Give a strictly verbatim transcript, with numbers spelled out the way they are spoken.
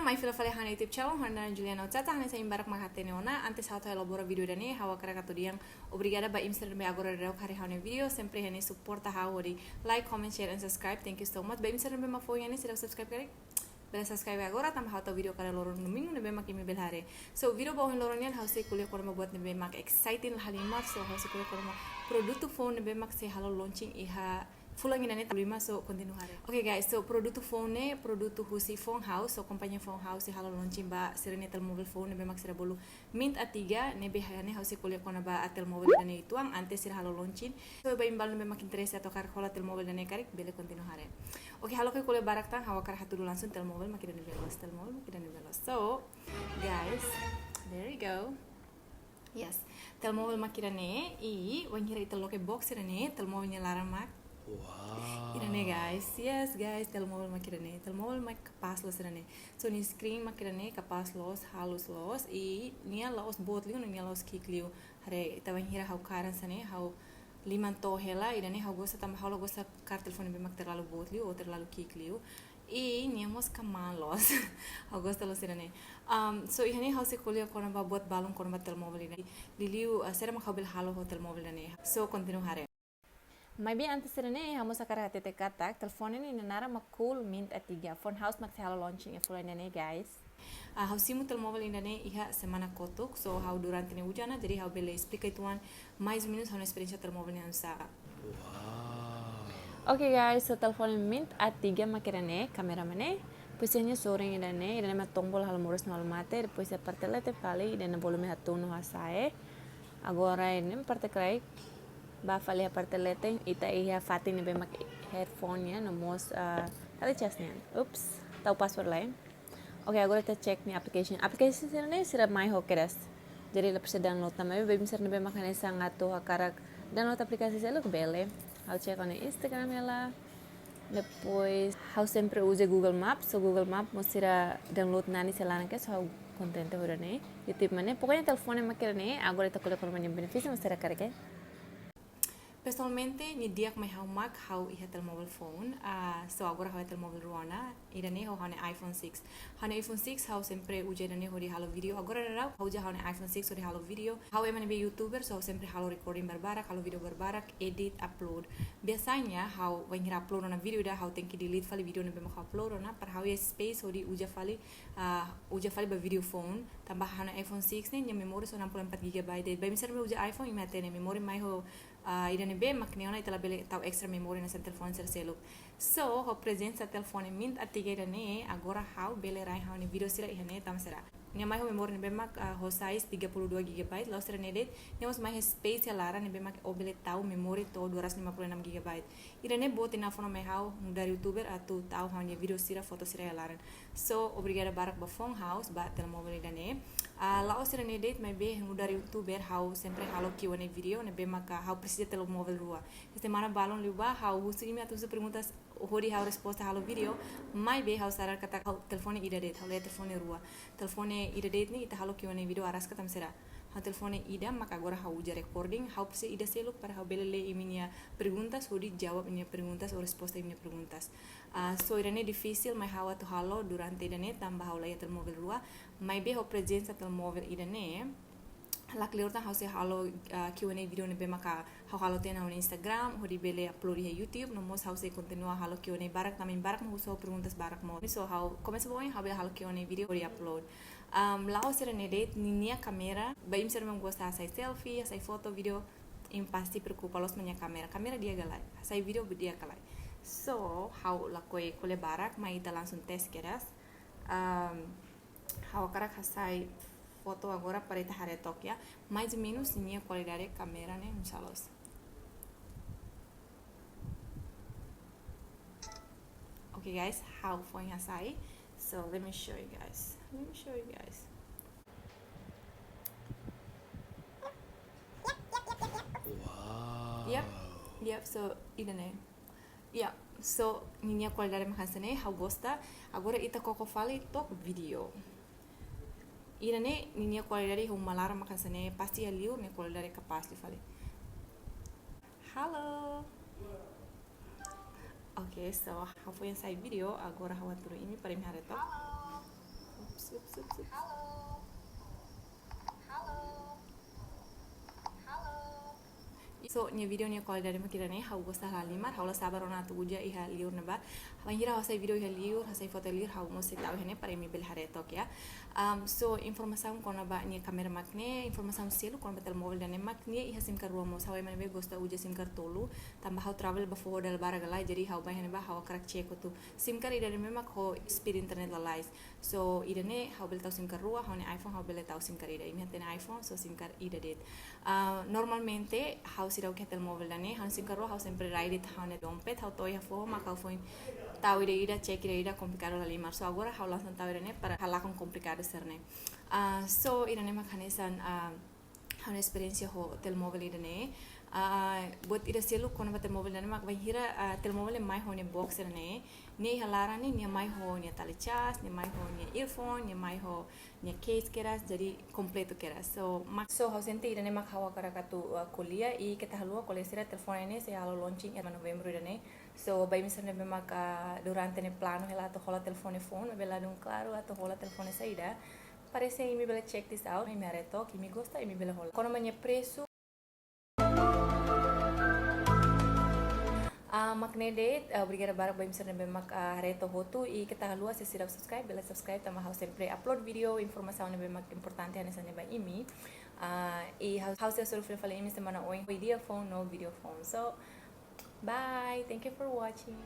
Mai fila fali ha'u-nia YouTube channel, ha'u-nia naran Juliana Utsata, hanesan imi barak mak hatene ona. Antes ha'u atu elaborate vídeo ida-ne'e, ha'u hakarak atu dehan obrigada ba imi sira ne'ebé agora daudaun haree ha'u-nia vídeo, sempre hanesan suporta ha'u hodi like, comment, share, and subscribe. Thank you so much. Ba imi sira ne'ebé mak foin hanesan subscribe karik, bele subscribe agora, tanba ha'u tau vídeo kada loron domingu ne'ebé mak imi bele haree. So, vídeo ba ohin loron nian ha'u sei ko'alia kona-ba buat ne'ebé mak exciting la halimar, so ha'u sei ko'alia kona-ba produtu phone ne'ebé mak sei halo launching iha fulan ida-ne'e, tanba lima, so kontinua haree. Oke guys, so produtu phone ne'e, produtu husi phone house, so kompañia phone house sei halo launching ba sira-nia telemóvel phone ne'ebé mak sira bolu Mint A tiga, ne'ebé iha ne'e ha'u sei ko'alia kona-ba telemóvel ida-ne'e uitoan, antes sira halo launching. So ba imi balu ne'ebé mak interese atu hakarak hola telemóvel ida-ne'e karik, bele kontinua haree. Oke, ha'u lakohi ko'alia barak tan, ha'u hakarak hatudu langsung telemóvel mak ida-ne'ebé loos, telemóvel mak ida-ne'ebé loos. So, guys, there you go. Yes, telemóvel mak ida-ne'e, i wainhira ita loke box ida-ne'e, telemóvel nia laran mak Wow. Ida-ne'e guys, yes guys, telemóvel mak ida-ne'e, telemóvel mak kapás loos ida-ne'e. So nia screen mak ida-ne'e, kapás loos, halus loos, i nia la'ós boot liu, no nia la'ós ki'ik liu. Haree, ita wainhira ha'u kaer hanesan ne'e, ha'u liman to'o hela, ida-ne'e ha'u gosta tanba ha'u la gosta kaer telefone ne'ebé mak terlalu boot liu, ou terlalu ki'ik liu. I nia mós kmaan loos. Ha'u gosta loos ida-ne'e. Um, so iha ne'e ha'u sei ko'alia kona-ba buat balun kona-ba telemóvel ida-ne'e. Liuliu, ah, saida mak ha'u bele halo ho telemóvel ida-ne'e. So kontinua haree. Maibé antes ida-ne'e, ha'u mós hakarak hatete katak, telefone ne'e nia naran mak Cool Mint A tiga. Phone house mak sei halo launching iha fulan ida-ne'e, guys. Ah, ha'u simu telemóvel ida-ne'e iha semana kotuk, so ha'u durante ne'e uza ona, jadi ha'u bele esplika uitoan mais ou menus ha'u-nia esperiénsia telemóvel ne'e oinsá. Wow. Oke guys, so telefone Mint A tiga mak ida-ne'e, kámera mak ne'e. Depois iha nia sorin ida-ne'e, ida-ne'e mak tombol halo moris no halo mate, depois iha parte leten fali, ida-ne'e volume hatún no hasa'e. Agora ida-ne'e parte kraik, ba fali iha parte leten, ita iha fatin ne'ebé mak headphone nian, no mós, ah, L C S nian. Ups, tau password lai. Oke, agora ita check nia application. Application sira-ne'e sira mai ho kedas. Jadi la presiza download tan, maibé ba imi sira ne'ebé mak hanesan atu hakarak download aplikasi seluk bele. Ha'u check ha'u-nia Instagram hela. Depois, ha'u sempre uza Google Maps, so Google Maps mós sira download nani sira laran kedas, so ha'u kontente ho ida-ne'e. YouTube mak ne'e, pokoknya telefone mak ida-ne'e, agora ita ko'alia kona-ba nia benefísiu, mós sira karik. Pesoalmente, nia di'ak mai ha'u mak ha'u iha telemóvel phone, ah, so agora ha'u iha telemóvel rua ona, ida-ne'e ho ha'u-nia iPhone six. Ha'u-nia iPhone six, ha'u sempre uza ida-ne'e hodi halo vídeo. Agora daudaun, ha'u uza ha'u-nia iPhone six hodi halo vídeo. Ha'u ema ne'ebé YouTuber, so ha'u sempre halo recording barbarak, halo vídeo barbarak, edit, upload. Biasanya, ha'u wainhira upload ona vídeo ida, ha'u tenke delete fali vídeo ne'ebé mak ha'u upload ona, para ha'u iha space hodi uza fali, ah, uza fali ba vídeo phone. Tanba ha'u-nia iPhone six ne'e, nia memória só enam puluh empat gigabyte. Ba imi sira ne'ebé uza iPhone, imi hatene, memória mai ho ah, ida ne'ebé mak ne'e ona ita labele tau extra memória hanesan telefone sira seluk. So, ho prezensa telefone Mint A tiga ida-ne'e, agora ha'u bele rai ha'u-nia vídeo sira iha ne'e tanba sira. Nia mai ho memória ne'ebé mak, ah, ho size tiga puluh dua gigabyte, la'ós sira-ne'e de'it, nia mós mai ho space iha laran ne'ebé mak ó bele tau memória to'o dua ratus lima puluh enam gigabyte. Ida-ne'e boot ina fona mai ha'u nu'udar YouTuber atu tau ha'u-nia vídeo sira, foto sira iha laran. So, obrigada barak ba phone house, ba telemóvel ida-ne'e. Ah, la'ós ida-ne'e de'it maibé nu'udar YouTuber ha'u sempre halo Q and A vídeo, ne'ebé maka ha'u presiza telemóvel rua. Semana balun liubá ha'u husu imi atu husu perguntas hodi ha'u resposta halo vídeo, maibé ha'u sadar katak ha'u telefone ida de'it, ha'u la iha telefone rua. Telefone ida de'it ne'e ita halo Q and A vídeo araska tanba sira. Ha'u telefone ida maka agora ha'u uza recording, ha'u presiza ida seluk para ha'u bele lee imi-nia perguntas, hodi jawab imi-nia perguntas, ou resposta imi-nia perguntas. Ah, so ida-ne'e difisil mai ha'u atu halo durante ida-ne'e tanba ha'u la iha telemóvel rua, maibé ho prezensa telemóvel ida-ne'e, la kleur tan ha'u sei halo, ah, Q and A vídeo ne'ebé maka ha'u halo tiha ona iha Instagram, hodi bele upload iha YouTube, no mós ha'u sei kontinua halo Q and A barak, tanba imi barak mak husu ha'u perguntas barak mós. So ha'u komesa ba oin ha'u bele halo Q and A vídeo hodi upload. Um, la'ós ida-ne'e de'it, ninia kámera, ba imi sira ne'ebé gosta hasai selfie, hasai foto, vídeo, imi pasti preokupa loos ba nia kámera. Kámera di'ak ka lae, hasai vídeo di'ak ka lae. So, ha'u lakohi ko'alia barak, mai ita langsung tes kedas. Um, ha'u hakarak hasai foto agora para ita haree took ya. Mais ou menus ninia kualidade kámera ne'e oinsá loos. Okay guys, ha'u foin hasai. So let me show you guys. Let me show you guys. Wow. Yep, yep, so ida-ne'e. Yep, so ninia kualidade mak hanesan ne'e, ha'u gosta. Agora ita koko fali took vídeo. Ida-ne'e ninia kualidade ho uma laran mak hanesan ne'e, pasti iha liur nia kualidade kapás liu fali. Halo. Okay, so ha'u foin hasai vídeo, agora ha'u hatudu imi para imi haree took. So, nia vídeo nia kualidade mak ida-ne'e, ha'u gosta halimar, ha'u la sabar ona atu uza iha liur ne'ebá. Bainhira ha'u hasai vídeo iha liur, hasai foto iha liur, ha'u mós sei tau iha ne'e para imi bele haree took ya. Um, so, informasaun kona-ba nia kámera mak ne'e, informasaun seluk kona-ba telemóvel ida-ne'e mak nia iha SIM card rua mós, ha'u ema ne'ebé gosta uza SIM card tolu, tanba ha'u travel ba foho dala barak ka lae, jadi ha'u ba iha ne'ebá ha'u hakarak check hotu. SIM card ida-ne'e mak ho speed internet lalais. So, ida-ne'e ha'u bele tau SIM card rua, ha'u-nia iPhone ha'u bele tau SIM card ida. Imi hatene iPhone, so SIM card ida de'it. Ah, normalmente, ha'u seidauk iha telemóvel ida-ne'e, ha'u-nia SIM card rua, ha'u sempre rai de'it iha ha'u-nia dompet, ha'u to'o iha foho, mak ha'u foin tau ida-ida, check ida-ida, komplikadu halimar. So, agora ha'u langsung tau ida-ne'e para halakon komplikadu sira-ne'e. Ah, so, ida-ne'e mak hanesan, ah, ha'u-nia esperiénsia ho telemóvel ida-ne'e. Ah, buat ida seluk kona-ba telemóvel ida-ne'e mak bainhira, ah, telemóvel ne'e mai ho nia box ida-ne'e. Nia iha laran ne'e, nia mai ho nia tali cas, nia mai ho nia earphone, nia mai ho nia case kedas, jadi kompletu kedas. So, mak, so ha'u sente ida-ne'e mak ha'u hakarak atu, uh, ko'alia, i keta haluha kolega sira, telefone ne'e sei halo launching iha bulan Novembru ida-ne'e. So, ba imi sira ne'ebé mak, uh, durante ne'e planu hela atu hola telefone foun, maibé ladún klaru atu hola telefone saida. Parese imi bele check this out, imi haree took, imi gosta, imi bele hola. Kona-ba nia presu, ah, mak ne'e de'it, ah, obrigada barak ba imi sira ne'ebé mak, ah, haree to'o hotu, i keta haluha se seidauk subscribe, bele subscribe, tanba ha'u sempre upload vídeo, informasaun ne'ebé mak importante hanesan ne'e ba imi. Ah, i ha'u, ha'u sei hasoru fila fali imi semana oin, ho ideia foun, no vídeo foun. So, bye, thank you for watching.